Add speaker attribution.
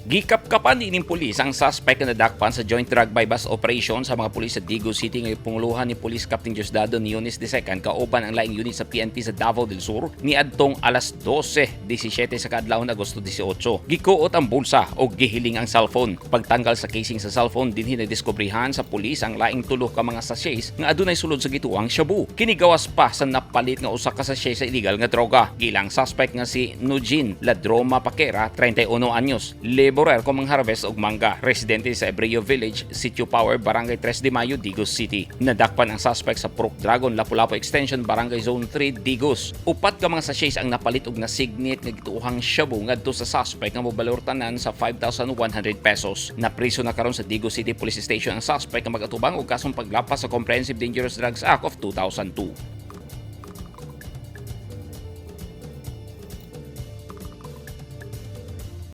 Speaker 1: Gikapkapan niining pulis ang suspect nga nadakpan sa joint drug buy bust operation sa mga pulis sa Digos City nga panguluhan ni Police Captain Diosdado Niones II kauban ang laing unit sa PNP sa Davao del Sur niadtong alas 12:17 sa kaadlawon, Agosto 18. Gikuot ang bulsa og gihiling ang cellphone. Pagtanggal sa casing sa cellphone, dinhi nadiskubrihan sa pulis ang laing tulo ka mga sachets nga adunay sulod sa gituang shabu. Kini gawas pa sa napalit nga usa ka sachet sa illegal nga droga. Giilang suspect nga si Nujin Ladroma Paquera, 31 anyos, laborer kung harvest og mangga, residente sa Ebreo Village, Sitio Power, Barangay 3 de Mayo, Digos City. Nadakpan ang suspect sa Purok Dragon, Lapu-Lapu Extension, Barangay Zone 3, Digos. Upat ka mga sachets ang napalit og nasignit nga gituohang shabu ngadto sa suspect nga mobalor tanan sa 5,100 pesos. Napriso na karon sa Digos City Police Station ang suspect nga mag-atubang og kasong paglapas sa Comprehensive Dangerous Drugs Act of 2002.